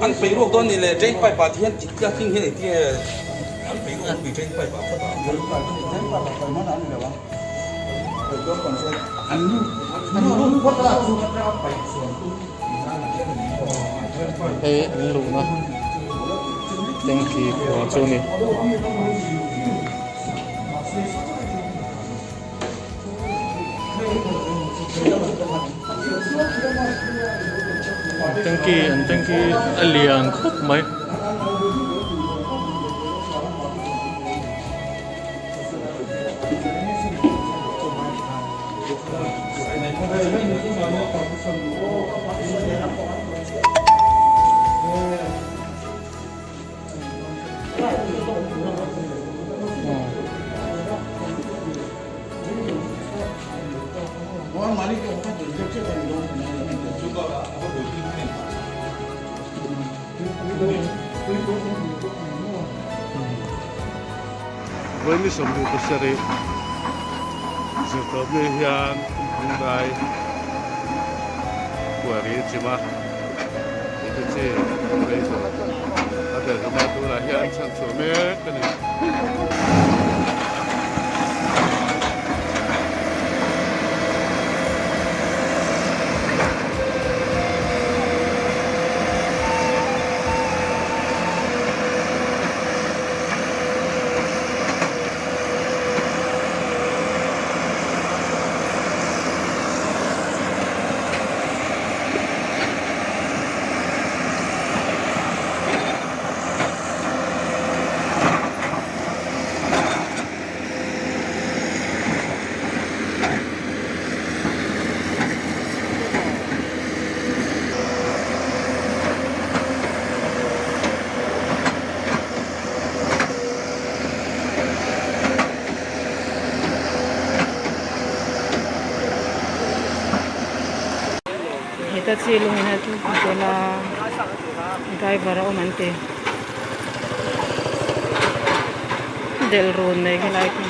An pei ruak dawn ni le drain pipe ah hian tih tlat hling hian engtin nge an pei ruak ang drain pipe ah phawt a. Hei an luhna tanky khua chu a ni. Tanky an tanky a lian khawp mai. Vawi 27 zirtawp ni hian Hyundai kuari a chim a tih te chi operator a tel hlawm a tunah hian chhanchhuah mek a ni. Heta chi lungin a tel a driver a awm an ti delh run mai helai khi.